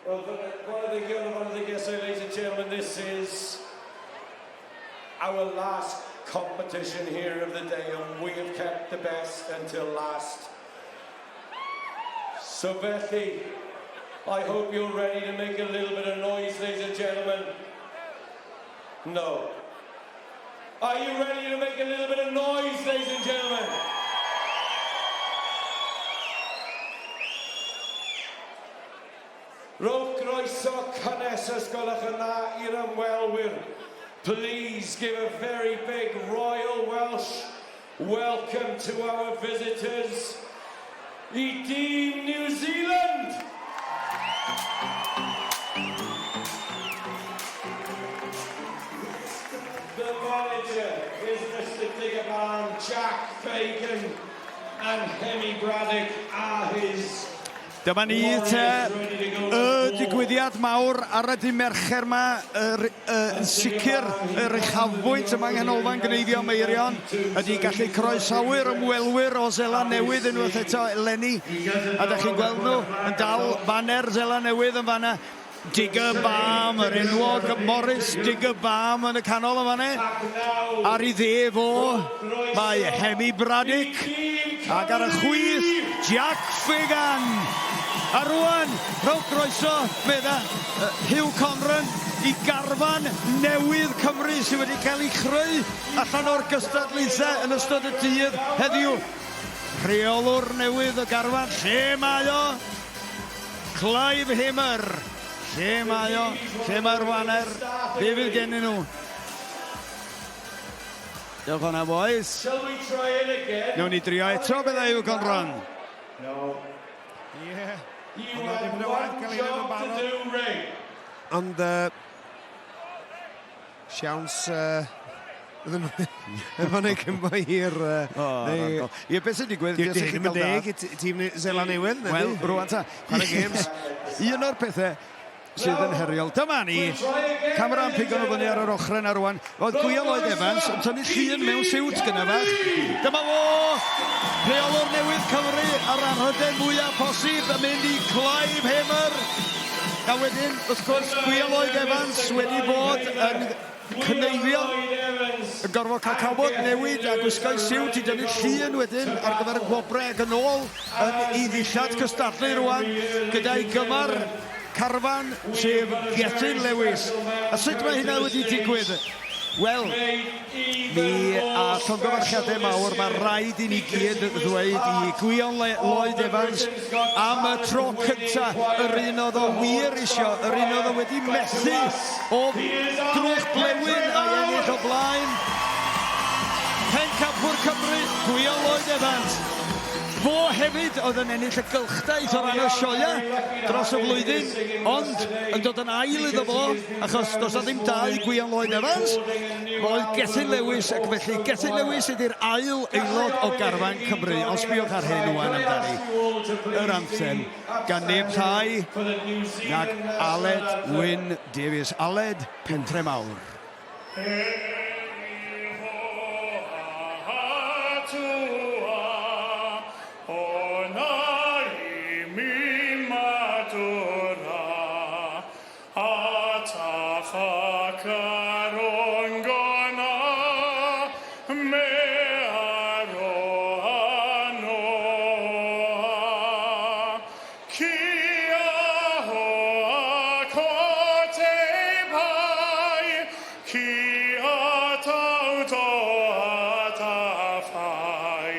Well, ladies and gentlemen, this is our last competition here of the day, and we have kept the best until last. So felly, I hope you're ready to make a little bit of noise, ladies and gentlemen. No. Are you ready to make a little bit of noise, ladies and gentlemen? Rhowch groeso cynnes os gwelwch yn dda i'r ymwelwyr. Please give a very big Royal Welsh welcome to our visitors i dîm New Zealand! The manager is Mr Diggerman, Jack Fagan and Hemi Braddock are his Dyma ni te, y digwyddiad mawr ar y dydd Mercher 'ma, yr, uh, yn sicr yr uchafbwynt yma yng Nghanolfan Gneifio Meirion ydy gallu croesawu'r ymwelwyr o Seland Newydd unwaith eto eleni. A da chi'n gweld nhw yn dal faner Seland Newydd yn fanna. Digger Balm, yr enwog Morris Digger Balm yn y canol yn fanna. Ar ei dde fo, mae Hemi Braddock. Ac ar y chwith, Jack Fagan. A rwan, rhowch groeso, medda Hugh Conran, i garfan newydd Cymru sydd wedi cael ei chreu allan o'r gystadlaethau yn ystod y dydd heddiw. Rheolwr newydd y garfan, lle mae o? Clive Hamer, lle mae o? Lle mae'r faner? Be fydd gennyn nhw? Diolch o'na, boys. Newn ni drio eto, bydda Hugh Conran. No. Ie. You Ond mae have dim yn waith one cael ei wneud yn job to barod. do, Ray. Ond uh, siawns uh, iddyn nhw efo neu cymro hir. Uh, O, neu... Ie, beth sy'n digwydd? Di'r ddim yn deg i tîm Zeland Newydd. Wel, rwan ta. Chwarae games. Un o'r pethau sydd yn heriol. Dyma ni. Camera yn pigo nhw fyny ar yr ochr yna rwan. Oedd Gwion Lloyd Evans yn tynnu llun mewn siwt gyda fach. Dyma fo! Rheolwr newydd Cymru a'r anrhydedd mwyaf posib yn mynd i Clive Hamer. A wedyn, wrth gwrs, Gwion Lloyd Evans wedi bod yn cneifio, yn gorfod cael cawod newid a gwisgo'i siwt i dynnu llun wedyn ar gyfer y gwobrau ac yn ôl yn ei ddillad cystadlu rwan gyda'i gymar carfan sef Gethin Lewis. A sut mae hynna wedi digwydd? Wel, mi a llongyfarchiadau mawr, mae rhaid i ni gyd ddweud i Gwion Lloyd Evans am y tro cynta, yr un oedd o wir isio, yr un oedd o wedi methu o drwch blewyn a'i ennill o blaen pencampwr Cymru, Gwion Lloyd Evans. Fo hefyd oedd yn ennill y gylchdaith o ran y sioeau dros y flwyddyn, ond yn dod yn ail iddo fo, achos does 'na ddim dau Gwion Lloyd Evans, fo oedd Gethin Lewis, ac felly Gethin Lewis ydy'r ail aelod o garfan Cymru. Ond sbïwch ar hyn ŵan amdani, yr anthem gan neb llai nag Aled Wyn Davies. Aled, Pentre Mawr. Kia hoa ko te pai, kia tautoa tawhai,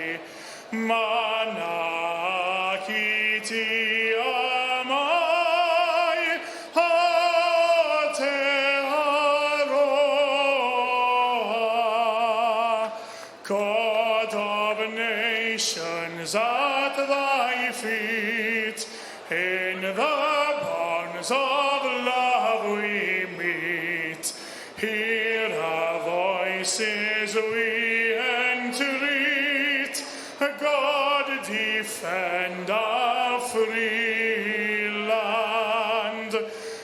manaakitia mai Aotearoa. God of nations at thy feet, in the bonds of love we meet. Hear our voices we entreat, God defend our free land.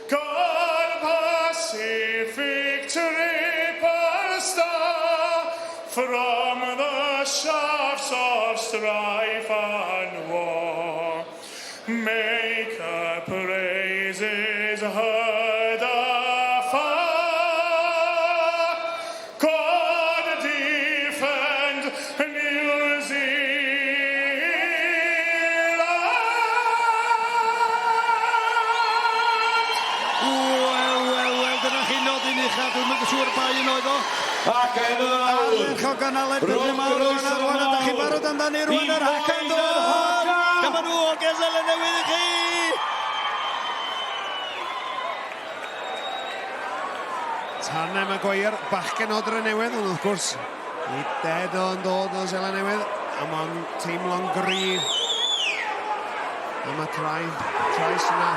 God Pacific triple star, From the shafts of strife and war, Make a praise. Praises heard afar. God defend New Zealand. Wel, wel, wel, dyna chi nodyn ucha. Dwi'm yn siŵr pa un oedd o. Ac yn awr, Ardderchog gan Aled Bethlehem mawr rwan a rwan a da chi'n barod amdani rwan yr Haca'n dod! Dyma nhw o Seland Newydd i chi! Tanne Maguire, bachgen o Drenewydd, ond wrth gwrs, i ded o'n dod o Seland Newydd, a mae'n teimlo'n gryf am y trais yna.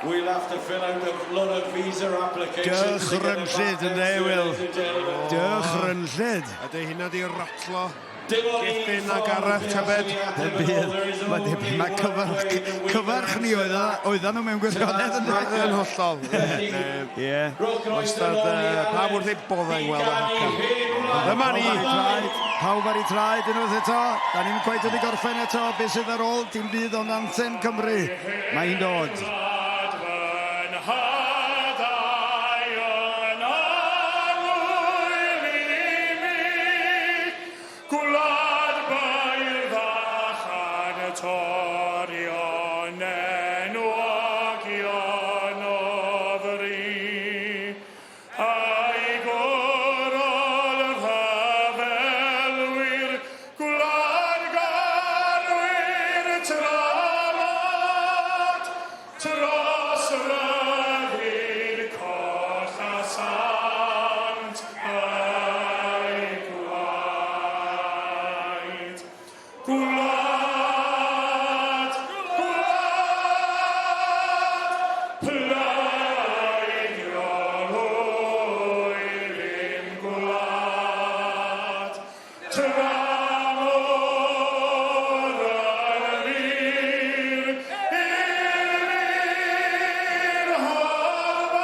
We'll have to fill out a lot of visa applications to get them Dychrynllyd back yn next de, year, Wil. ladies and gentlemen. Dychrynllyd. Ydy hynna di ratlo Dim ond un Gethin a ffordd Gareth i tybed. allu ateb Y yn ôl. bydd. There is Mae only debyg, mae one cyfarch, way that we cyfarch can ni answer oedd that. oeddan nhw mewn gwirionedd yn de? Yn hollol. Ie. Rhowch groeso Wastad, nôl i pawb Aled wrth eu boddau i gweld y ganu Haka. Hen Wlad Dyma ni. Pawb ar eu traed, pawb ar eu traed unwaith eto. Da ni'n cweit wedi gorffen eto. Be sydd ar ôl? Dim byd ond anthem Cymru. Mae hi'n dod. Gwlad fy nhadau yn annwyl i mi, Gwlad beirdd a chantorion enwogion o fri. A'i gwrol rhyfelwyr, gwlad garwyr tramot, dros ryddid coll a sant ei gwaed. Gwlad, gwlad, pleidiol hwyl i'm gwlad. Tramor yn y mur, i'r mur horfau,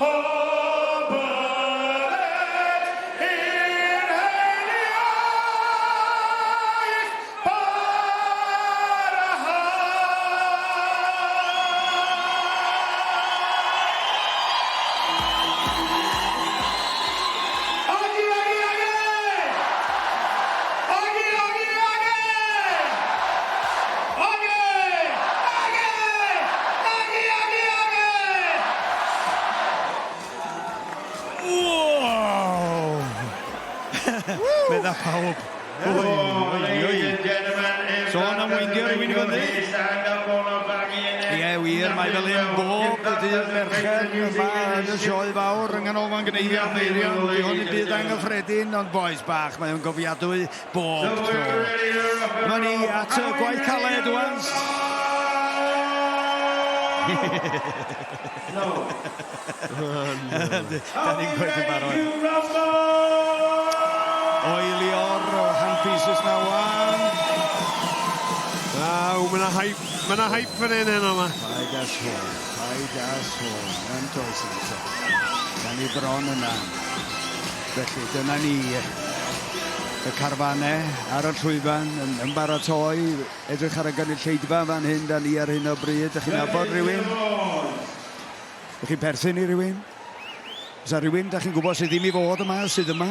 o bydded i'r heliaeth barhau. Agi, agi, agi! Agi, agi, agi! Agi! Agi! Agi, agi, agi! Wow! Medda pawb. Oi, oi, oi. Sôn am weindio rhywun i fyny. Ie, wir, mae fel hyn bob dydd Mercher yma yn y sioe fawr yng Nghanolfan Gneifio Meirion. Di hwn yn byd anghyffredin, ond bois bach, mae o'n gofiadwy bob tro. Dyma ni at y gwaith caled wan. Da ni'n gwaith yn barod. Oelio'r handpieces na wan. Aw, mae yna hype, mae yna hype fan hyn heno yma. Paid â sôn, paid â sôn, yn does eto. Da ni bron yna. Felly dyna ni, y carfanau ar y llwyfan yn ymbaratoi, edrych ar y gynulleidfa fan hyn, da ni ar hyn o bryd. Dych chi'n nabod rhywun? Dych chi'n perthyn i rhywun? Oes 'na rhywun da chi'n gwybod sydd ddim i fod yma, sydd yma?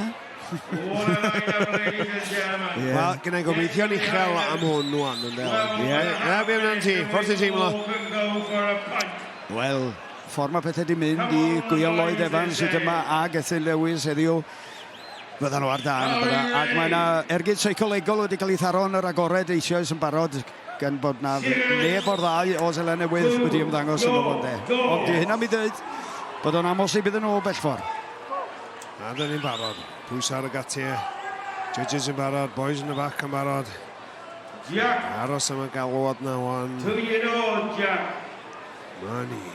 Yeah. Wel, gen i gobeithio'n uchel am hwn wan, yn del. Ie. Ie, be amdano ti? Ffordd ti'n teimlo? Wel, ffordd mae pethau di mynd i Gwion Lloyd Evans hyd yma a Gethin Lewis heddiw. Fyddan nhw ar dân. Bydda. Ac mae yna ergyd seicolegol wedi cael ei tharo yn yr agored eisoes yn barod gan bod na neb o'r ddau o Seland Newydd wedi ymddangos yn y fo de. Ond di hynna mi dweud bod o'n amhosib iddyn nhw o bell ffordd. A dyn ni'n barod. Pwysau ar y gatiau. Judges yn barod, boys yn y back yn barod. Jack. Aros am y galwad na wan. To you know, Jack. Money.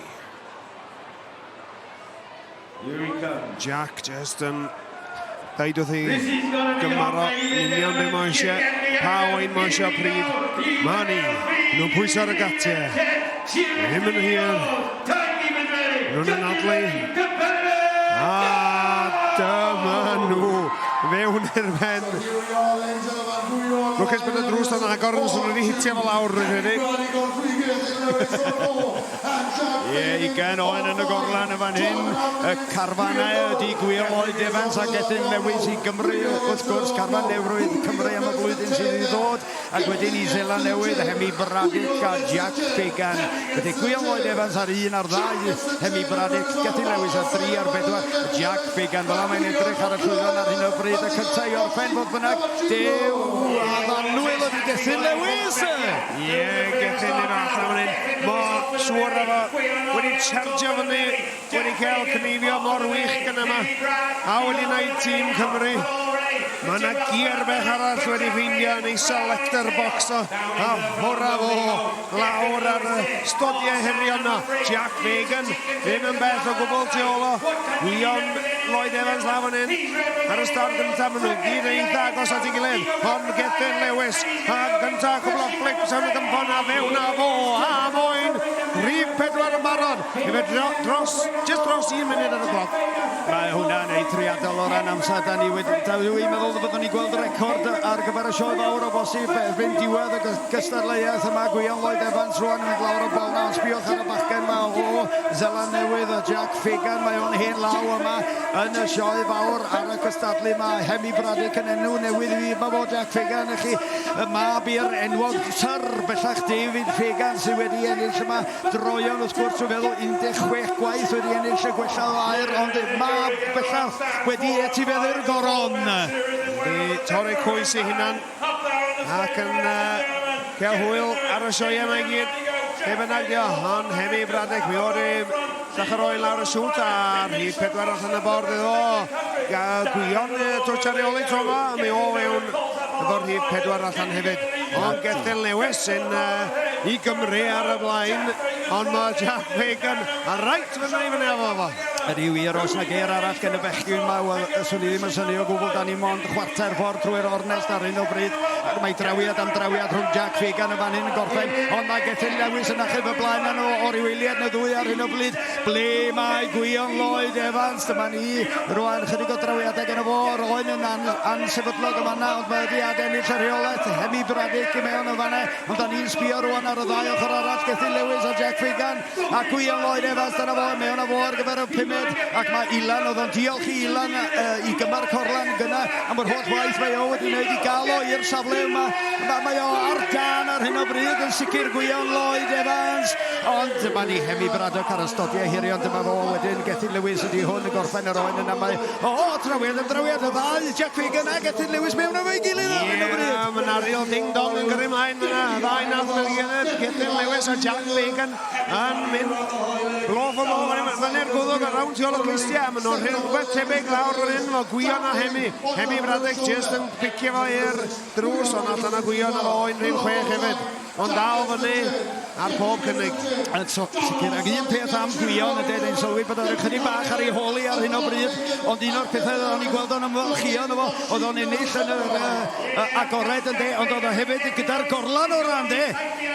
Here he comes. Jack just yn deud wrth i gymaro union be mae eisiau, pa oen mae eisiau pryd. Money. Nhw'n pwyso ar y gatiau. Ddim yn hir. Nhw'n anadlu. A dyma nhw fewn i'r pen. Lwcus bod y drws yn agor yn swn wedi hitio fo lawr, rwy'n credu. Ie, 20 oen yn y gorlan yn fan hyn. Y carfanau ydy Gwion Lloyd Evans a Gethin Lewis i Gymru, wrth gwrs, carfan newydd Cymru am y flwyddyn sydd i ddod, ac wedyn i Seland Newydd, Hemi Braddock a Jack Fagan. Felly Gwion Lloyd Evans ar un ar ddau, Hemi Braddock, Gethin Lewis ar dri ar bedwar, Jack Fagan. Fel mae'n edrych ar y llwyfan ar hyn o bryd, y cyntaf i orffen, fodd bynnag, Duw a ddanwyl ydy Gethin Lewis! Ie, Gethin yn allan fan hyn. Mor siŵr efo wedi chargio fyny, wedi cael cneifio mor wych gan yma. A wedi gwneud tîm Cymru. Mae yna giar bech arall wedi ffeindio yn ei selector box o. A hwra fo lawr ar y stodiau herion na. Jack Fagan ddim yn bell o gwbl tu ôl o. Gwion Lloyd Evans lawr fan hyn. Ar y start gyntaf, maen nhw gyd yn eitha agos at ei gilydd. Ond Gethin Lewis a gyntaf cwbl o flips am y gymffon a fewn a fo a moyn. Rhif pedwar yn barod. Efe dros, just dros un munud ar y cloc. Mae hwnna'n eithriadol o ran amser. Da ni wedi, da dwi'n meddwl y byddwn ni gweld record ar gyfer y sioe fawr o bosib erbyn diwedd y gystadleuaeth yma. Gwion Lloyd Evans rwan yn mynd lawr o bol na, ond sbiwch ar y bachgen yma o Zeland Newydd, a Jack Fagan, mae o'n hen law yma yn y sioe fawr ar y cystadlu yma. Hemi Braddock yn enw newydd i fi, mae fo Jack Fagan i chi, y mab i'r enwog Syr bellach David Fagan sydd wedi ennill yma droeon wrth gwrs, dwi'n feddwl 16 gwaith wedi ennill y gwella o aur, ond mab bellach wedi etifeddu'r goron. Di torri cwys ei hunan ac yn cael hwyl ar y sioe yma i gyd. Be bynnag dio, ond Hemi Braddock, mi o'r llach yr oen lawr y siwt a rhif pedwar allan y bord iddo. Gwion twtsh ar reoli tro yma, a mi o fewn efo'r rhif pedwar allan hefyd. Ond Gethin Lewis yn i Gymru ar y blaen, ond mae Jack Fagan a reit fyny i fyny efo fo. Ydy wir, oes na geir arall gen y bechgyn yma, wel, swn i ddim yn synnu o gwbl, da ni mond chwarter ffordd trwy'r ornest ar hyn o bryd, ac mae drawiad am drawiad rhwng Jack Fagan yn fan hyn yn gorffen, ond mae Gethin Lewis yn achub y blaen â nhw o ryw eiliad neu ddwy ar hyn o bryd. Ble mae Gwion Lloyd Evans? Dyma ni rwan, chydig o drawiadau gen y fo, roen yn ansefydlog yn fanna, ond mae wedi adennill y rheolaeth. Hemi Braddock i mewn yn fanna, ond da ni'n sbio rwan ar y ddau ochr arall, Gethin Lewis a Jack Fagan, a Gwion Lloyd Evans, dyna fo, mewn â fo ar gyfer y pumed, ac mae Ilan, oedd o'n diolch i Ilan i gymar Corlan gyna am yr holl waith mae o wedi wneud i gael o i'r safle yma. Mae o ar dân ar hyn o bryd yn sicr, Gwion Lloyd Evans, ond dyma ni Hemi Braddock ar y stodiau hirion, dyma fo wedyn, Gethin Lewis ydi hwn yn gorffen yr oen yna, mae, o, drawiad am drawiad, y ddau, Jack Fagan a Gethin Lewis mewn efo'i gilydd ar hyn o bryd. Ie, mae 'na real ding dong yn gyrru mlaen yna, y ddau nath yn gilydd, Gethin Lewis a Jack Fagan yn mynd blow for blow fan hyn, fyny'r gwddwg a rownd tu ôl y clustiau, maen nhw'n rhywbeth tebyg lawr fan hyn, fo Gwion a Hemi, Hemi Braddock just yn picio fo i'r drws, ond allan o Gwion efo oen rhif chwech hefyd, ond dal fyny ar pob cynnig. Yn so, sicr, ac un peth am Gwion ydy, ni'n sylwi bod o'n chydig bach ar ei hôl hi ar hyn o bryd, ond un o'r pethau o'n i'n gweld o'n ymfalchïo yno fo, oedd o'n ennill yn yr agored yn de, ond oedd o hefyd gyda'r gorlan o ran de,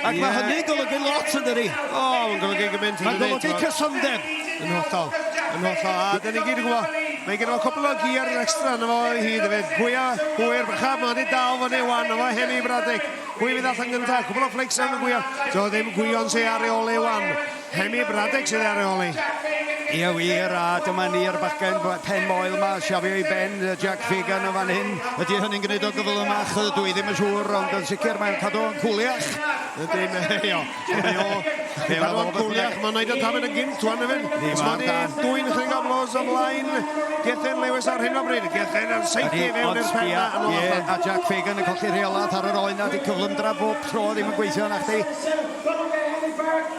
ac mae hynny'n golygu lot yn dydi. O, mae'n golygu gymaint. Mae'n golygu cysondeb. Yn hollol, yn hollol. A dyn ni gyd yn gwybod, mae gen fo cwpl o gear extra yno fo i hyd hefyd. Pwy a hwyr, bycha, mae wedi dal fyny wan, efo Hemi Braddock. Pwy fydd allan gyntaf, cwpl o flics am y Gwion. So ddim Gwion sy'n ar ei ôl e wan. Hemi Braddock sydd ar ei ôl hi. Ie wir, a dyma ni'r bachgen pen moel yma, siafio i ben Jack Fagan yn fan hyn. Ydy hynny'n gwneud o'n gyflymach? Dwi ddim yn siŵr, ond yn sicr mae'n cadw o'n cwliach. Ydy, mae o. Mae o. Cadw o'n cwliach, mae'n neud o tamed yn gynt, wan hefyd. Mae'n dwy'n chydig o flos o flaen Gethin Lewis ar hyn o bryd. Gethin yn saethu fewn i'r pen na yn ôl A Jack Fagan yn colli rheolaeth ar yr oen na, di cyflymdra bob tro ddim yn gweithio na chdi.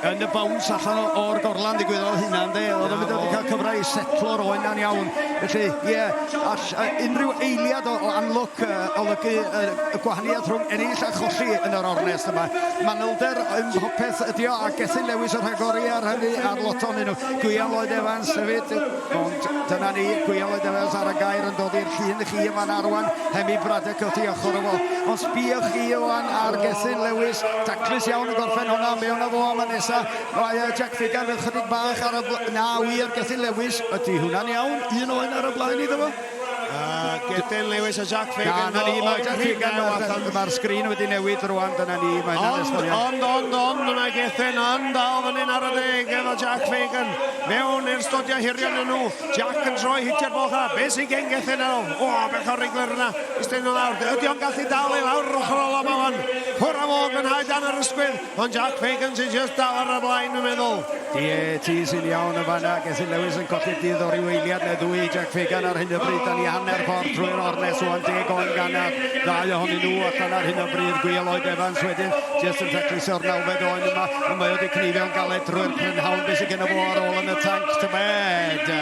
Yn y bounce allan o'r gorlan ddigwyddodd hynna, ynddi? Oedd o'n mynd wedi cael cyfle i setlo'r oen na'n iawn. Felly, ie, yeah, all unrhyw eiliad o anlwc olygu y gwahaniaeth rhwng ennill a cholli yn yr ornest yma. Manylder ym mhopeth ydi o, a Gethin Lewis yn rhagori ar hynny ar lot ohonyn nhw. Gwion Lloyd Evans hefyd, ond dyna ni, Gwion Lloyd Evans ar y gair yn dod i'r llun i chi yma'n arwan, Hemi Braddock wrth i ochr o fo. Ond sbïwch chi wan ar Gethin Lewis, taclus iawn yn gorffen hwnna, mewn â fo am y nesa. Mae Jack Fagan fel chydig bach ar y... Na wir, Gethin Lewis, ydy hwnna'n iawn? Un oen ar y blaen iddo fo? Gethin Lewis a Jack Fagan. Na, na ni, mae Jack Fagan, mae'r sgrin wedi newid rwan, dyna ni, mae'n Ond, ond, ond, ond, mae Gethin yn dal fan hyn ar y deg efo Jack Fagan. Mewn i'r stodiau hirion yn nhw. Jack yn troi hitio'r bol yna. Be sy'n gen Gethin ar ôl? O, beth o'r rigler yna. Isten nhw lawr. Ydy o'n gallu dal i lawr yr ochr ola yma wan. Hwr a fo, gynhau dan yr ysgwydd. Ond Jack Fagan sy'n just dal ar y blaen, dwi'n meddwl. Ie, ti sy'n iawn yn fanna. Gethin Lewis yn colli'r dydd o ryw eiliad neu ddwy. Jack Fagan ar hyn o bryd. Da ni hanner ffordd trwy'r ornes wan. Deg o'n gan a ddau ohonyn nhw allan ar hyn o bryd. Gwil Lloyd Evans wedyn. Jyst yn tacluso'r nawfed oen yma. Ond mae o wedi cneifio'n galed drwy'r prynhawn. Beth sydd gen fo ar ôl yn y tanc, tybed?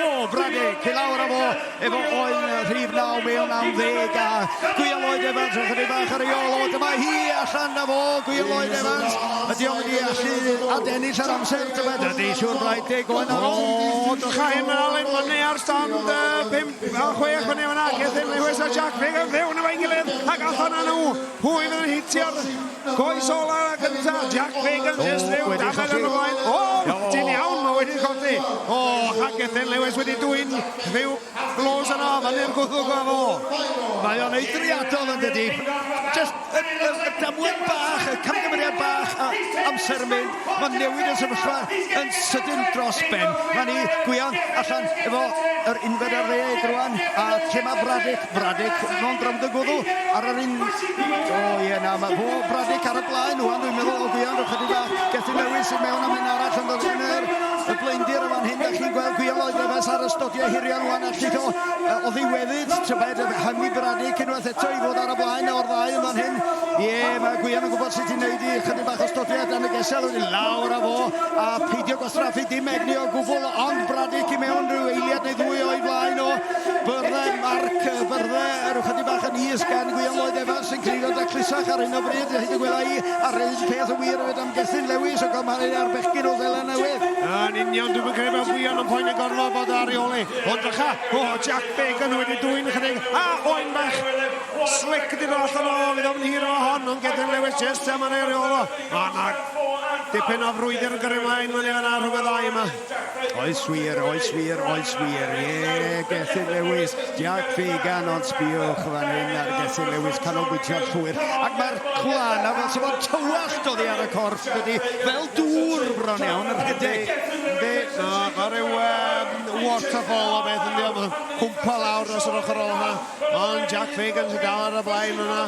O, Braddock, i lawr â fo efo oen rhif 9 19 a Gwion Lloyd Evans yn chydig bach ar ei ôl o. Dyma hi allan na fo, Gwion Lloyd Evans. Ydy o'n mynd i allu adennill yr amser, tybed? Ydy, siwr blaid deg oen ar ôl. O, drycha hyn, mae Alun fyny ar stand 5 a 6 fyny fyna. Gethin Lewis a Jack Fagan fewn efo'i gilydd ac allan â nhw. Pwy fydd yn hitio'r goes ola a gynta? Jack Fagan just rhyw dafel ar y blaen. O, ti'n iawn, mae wedi codi. O, a Gethin Lewis wedi dwyn rhyw blows yno, fyny'r gwddwg o fo. Mae o'n eithriadol yn dydi. Just y, y, y damwain bach, y camgymeriad bach, a amser yn mynd. Mae'n newid y sefyllfa yn sydyn dros ben. Mae ni Gwion allan efo yr unfed ar ddeg rwan, a lle mae Braddock? Braddock mewn rownd y gwddw ar yr un... O ie, na, mae fo Braddock ar y blaen rwan, dwi'n meddwl, o Gwion, rhywbeth chydig bach. Gethin Lewis i mewn am un arall yn dod yn yr y blaendir yn fan hyn, da chi'n gweld Gwion Lloyd Evans ar y stodiau hirion rwan, a llith o, o ddiweddyd, tybed, Hemi Braddock unwaith eto i fod ar y blaen o'r ddau yn fan hyn. Ie, mae Gwion yn gwybod sut i wneud i chydig bach o stodiau dan y gesel, wedyn lawr â fo, a peidio gwastraffu dim egni o gwbl, ond Braddock i mewn rhyw eiliad neu ddwy o'i flaen o. Byrddau marc, byrddau rhyw chydig bach yn is gan Gwion Lloyd Evans sy'n crio daclusach ar hyn o bryd, hyd y gwela i, a'r un peth yn wir hefyd am Gethin Lewis o gymharu â'r bechgyn o Seland Newydd. Yn union, dwi'n credu bod Gwion yn poeni gorfod bod ar ei ôl hi. O, drycha, o, Jack Fagan wedi dwyn chydig, a oen bach, slick di dod allan o, fydd o'n hir o hon, ond Gethin Lewis just am yn ei reol o. O, na, dipyn o frwydr yn gyrru ymlaen fyny fan'na rhwng y ddau yma. Oes wir, oes wir, oes wir. Ie, Gethin Lewis, Jack Fagan, ond sbiwch fan hyn ar Gethin Lewis, canolbwyntio'n llwyr. Ac mae'r clan a fel sy'n bod tywallt oddi ar y corff, dydy, fel dŵr bron iawn yn rhedeg. Yndi, no, mae rhyw waterfall o beth yndi, mae'n cwmpa lawr dros yr ochr ola yma. Ond Jack Fagan sy'n dal ar y blaen yna.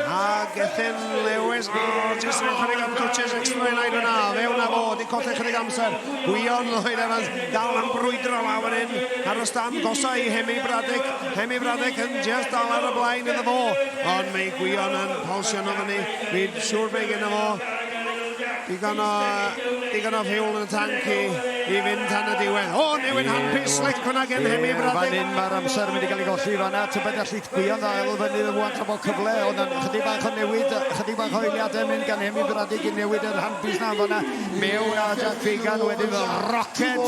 A Gethin Lewis, o, jyst yn chydig am touches extra i wneud yna. Fewn â fo, di colli chydig amser. Gwion Lloyd Evans dal am brwydro lawr fan hyn ar y stand gosa i Hemi Braddock. Hemi Braddock yn just dal ar y blaen iddo fo. Ond mae Gwion yn polsio nhw fyny. Fi'n siŵr mae gen fo digon o, digon o fuel yn y tanc i fynd tan y diwedd. O, newid handpiece slick hwnna gen Hemi Braddock. Fan hyn mae'r amser yn mynd i gael ei golli fanna. Tybed allu Gwion ddael fyny rwan tra bod cyfle. Ond chydig bach o newid, chydig bach o eiliadau mynd gan Hemi Braddock i newid yr handpiece na fanna. Mewn a Jack Fagan wedyn fel rocket.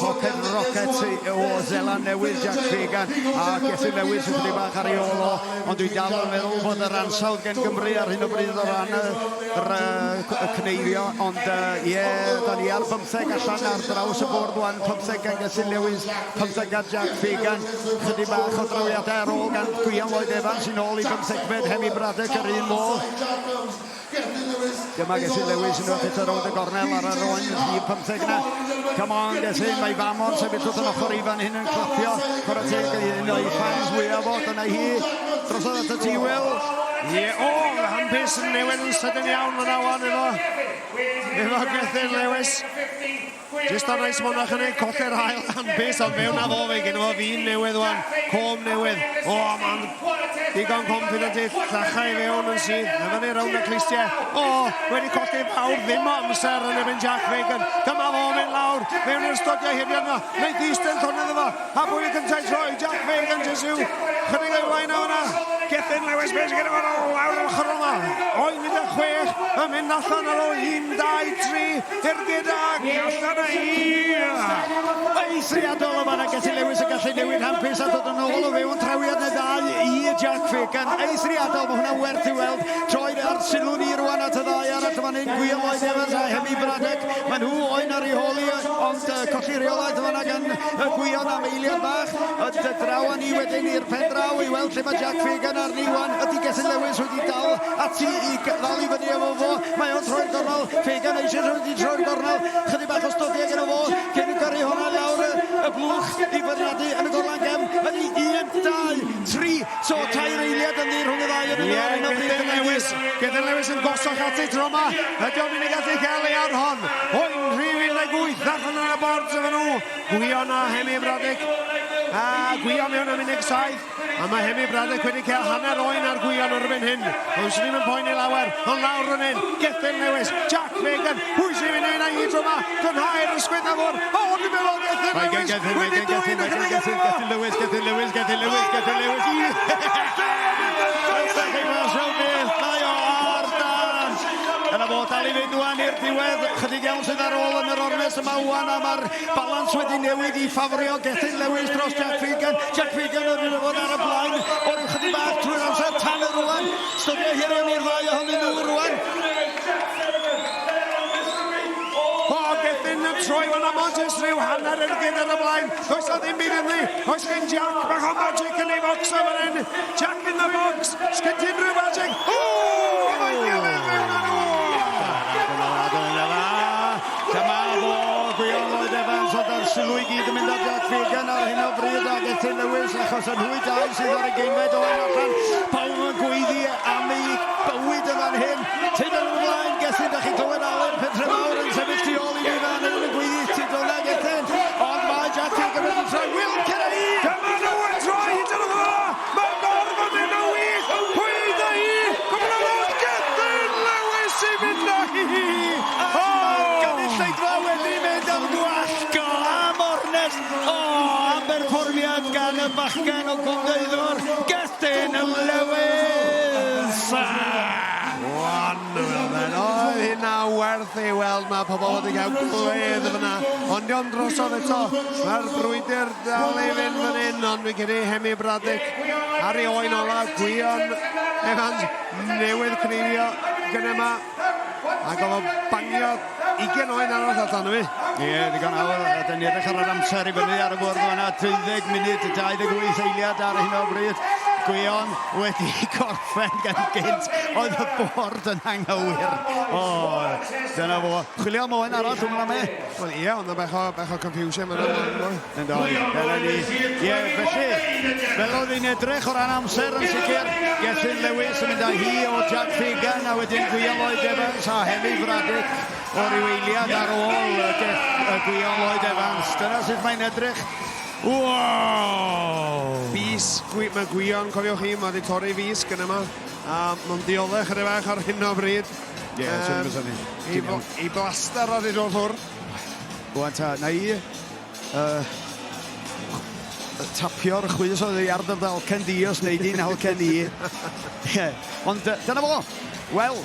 Pocket rocket o Seland Newydd Jack Fagan. A Gethin Lewis yn chydig bach ar ei ôl o. Ond dwi dal yn meddwl bod yr ansawdd gen Gymru ar hyn o bryd o ran yr y cneifio. Ond ie, yeah, da ni ar 15 allan ar draws y bwrdd wan. 15 gan Gethin Lewis, 15 gan Jack Fagan. Chydig bach o drawiadau ar ôl gan Gwion Lloyd Evans sy'n ôl i 15fed. Hemi Braddock yr un modd. Dyma Gethin Lewis unwaith eto rownd y gornel ar yr oen rhif 15 yna. Come on Gethin, mae fam o'n sefyll wrth yn ochr i fan hyn yn clapio. Chwarae teg i un o'i ffans mwyaf o, dyna hi. Drosodd at y ti, Will. Ie, o, handpiece yn newid yn sydyn iawn fyna wan efo, efo Gethin Lewis. Jyst ar Nice Monarch yn ei colli'r ail handpiece, ond fewn â fo, fe gynno fo fin newydd wan, com newydd. O, ma'n digon confident i llachau i fewn yn syth, a fyny rownd y clustiau. O, wedi colli fawr ddim o amser yn erbyn Jack Fagan. Dyma fo mynd lawr, mewn i'r stodiau hirion yma. Wneith eistedd llonydd efo, a pwy yw cyntaf i troi? Jack Fagan jyst yw chydig o'i flaen o fyna. Gethin Lewis, beth sy'n gyda fo lawr yr ochr yma. Oen 16 yn mynd allan ar ôl 1, 2, 3, ergyd ac allan â hi. Eithriadol o fanna, Gethin Lewis yn gallu newid handpiece a dod yn ôl o fewn trawiad neu ddau i Jack Fagan. Eithriadol, mae hwnna'n werth i weld. Troed ar sylw ni rwan at y ddau arall fan hyn, Gwion Lloyd Evans a Hemi Braddock. Mae nhw oen ar ei hôl i, ond colli rheolaeth yn fanna gan y Gwion am eiliad bach. Ond draw â ni wedyn i'r pen draw i weld lle mae Jack Fagan arni wan. Ydy Gethin Lewis wedi dal ati i ddal i fyny efo fo. Mae o'n troi'r gornel. Fagan eisoes wedi troi'r gornel. Chydig bach o stodiau gyda fo cyn gyrru hwnna lawr y blwch i feirniadu yn y gorlan gefn. Ydy 1, 2, 3. So tair eiliad ynddi rhwng y ddau yn y ar hyn o bryd. Gethin Lewis, Gethin Lewis yn gosod ati tro yma. Ydy o'n mynd i gallu cael ei ar hon? Oen rhif 18, allan ar y bord efo nhw. Gwion a Hemi Braddock. A Gwion mewn am 17. A mae Hemi Braddock wedi cael hanner oen ar Gwion erbyn hyn. Ond sy'n ddim yn poeni lawer. Ond lawr yn hyn, Gethin Lewis, Jack Fagan. Pwy sy'n mynd i wneud tro yma? Gynhair ysgwydd na fwr. O, dwi'n meddwl Gethin Lewis wedi dwyn y cynnig Gethin, Gethin Lewis, Gethin Lewis, Gethin Lewis, Gethin Lewis. Mae o ar dan. Yna fo, dal i fynd wan i'r diwedd. Chydig iawn sydd ar ôl yn yr ornest yma wan, a mae'r balans wedi newid i ffafrio Gethin Lewis dros Jack Fagan. Jack Fagan yn fod ar y blaen o ryw chydig bach trwy'r amser tan y rwan. Stopio hirion i'r ddau ohonyn nhw rwan. O, Gethin yn troi fan am ond jyst rhyw hanner ergyd ar y blaen. Does na ddim byd ynddi. Oes gen Jack bach o magic yn ei fox o fan hyn. Jack in the box. Sgen ti unrhyw magic? O! Efo'i gilydd mewn â nhw! Dyma fo, Gwion Lloyd Evans, ond ar sylw i gyd yn mynd at Jack Fagan ar hyn o bryd a Gethin Lewis, achos yn hwy dau sydd ar y geinfed oen allan. Pawb yn gweiddi am ei bywyd yn fan hyn. Tyd yn ymlaen, Gethin, da chi'n clywed Alun Pentre Mawr yn sefyll tu ôl i mi fan hyn yn gweiddi, tyd o'na, Gethin. Ond mae Jack Fagan wedi troi, Will Kennedy! Dyma nhw yn troi hyd yn oed! Mae'n gorfod yn y wych! Pwy da hi? Cwbl o ddod Gethin Lewis i fynd â hi! O! Gynulleidfa wedi mynd am gwallgo, am ornest, o, am berfformiad gan y bachgen o Gwmdeuddwr, Gethin Lewis! Wan, oedd hynna werth ei weld, mae pobl wedi cael gwledd fyna, ond diolch drosodd eto, mae'r brwydr dal i fynd fan hyn, ond fi'n credu Hemi Braddock ar ei oen ola, Gwion Evans newydd cneifio gyda yma, ac oedd o'n bangio 20 oen arall allan o fi. Ie, ddigon hawdd. A dyn ni edrych ar yr amser i fyny ar y bwrdd fan'na. 12 munud, 28 eiliad ar hyn o bryd. Gwion wedi gorffen gan gynt. Oedd y bord yn anghywir. O, dyna fo. Chwilio am oen arall, dwi'n meddwl am e. Wel ie, ond bach o, bach o confusion fan yna. Yn do, dyna ni. Ie, felly, fel oedd hi'n edrych o ran amser yn sicr, Gethin Lewis yn mynd â hi o Jack Fagan, a wedyn Gwion Lloyd Evans a Hemi Braddock o ryw eiliad ar ôl Gwion Lloyd Evans. Dyna sut mae'n edrych. Wow! Fys, gwi, mae Gwion, cofiwch chi, mae wedi torri fys gyda yma. A mae'n dioddef chydig bach ar hyn o bryd. Ie, yeah, swn i'n syni. I, I blaster ar ei dod ffwrdd. Rwan ta, na i tapio'r chwys oedd ei ar dy ddalcen di os neu di'n halcen i. Ie, ond dyna fo. Wel,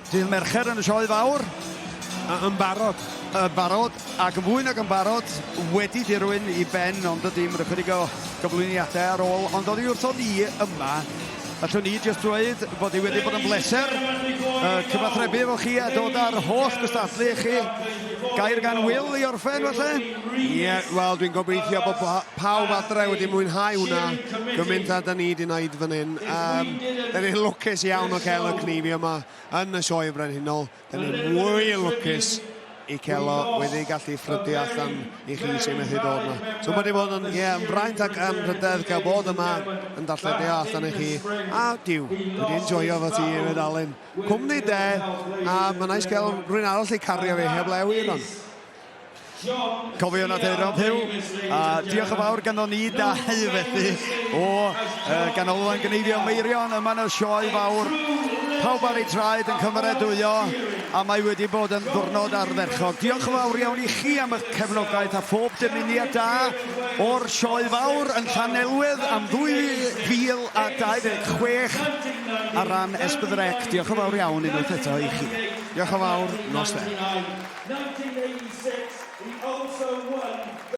dydd Mercher yn y sioe fawr. Yn barod. Yn barod, ac yn fwy nag yn barod, wedi dirwyn i ben, ond ydy, mae'n ychydig o gyflwyniadau ar ôl, ond oddi wrthon ni yma, Allwn ni jyst dweud bod hi wedi bod yn bleser cyfathrebu efo chi a dod â'r holl gystadlu i chi. Gair gan Will i orffen falle? Ie, yeah, wel dwi'n gobeithio bod pawb adre wedi mwynhau hwnna gymaint â da ni wedi wneud fan hyn. Da ni'n lwcus iawn o cael y cneifio yma yn y sioe frenhinol. Da ni'n mwy lwcus i cael o wedi gallu ffrydio allan i chi sy'n methu dod yma. So mae wedi bod yn, ie, yn braint ac anrhydedd cael bod yma yn darlledu o allan i chi. A diw, dwi wedi enjoio fo ti hefyd, Alun. Cwmni de, a mae'n nice cael rhywun arall i cario fi heb lew i hwn. Cofiwn at Euron Puw, a diolch yn fawr ganddo ni dau felly o Ganolfan Gneifio Meirion yma yn y sioe fawr. Pawb ar eu traed yn cymeradwyo, a mae wedi bod yn ddwrnod ardderchog. Diolch yn fawr iawn i chi am eich cefnogaeth a phob dymuniad da o'r sioe fawr yn Llanelwedd am 2026 ar ran S4C. Diolch yn fawr iawn unwaith eto i chi. Diolch yn fawr, nos da. 1986, he also won.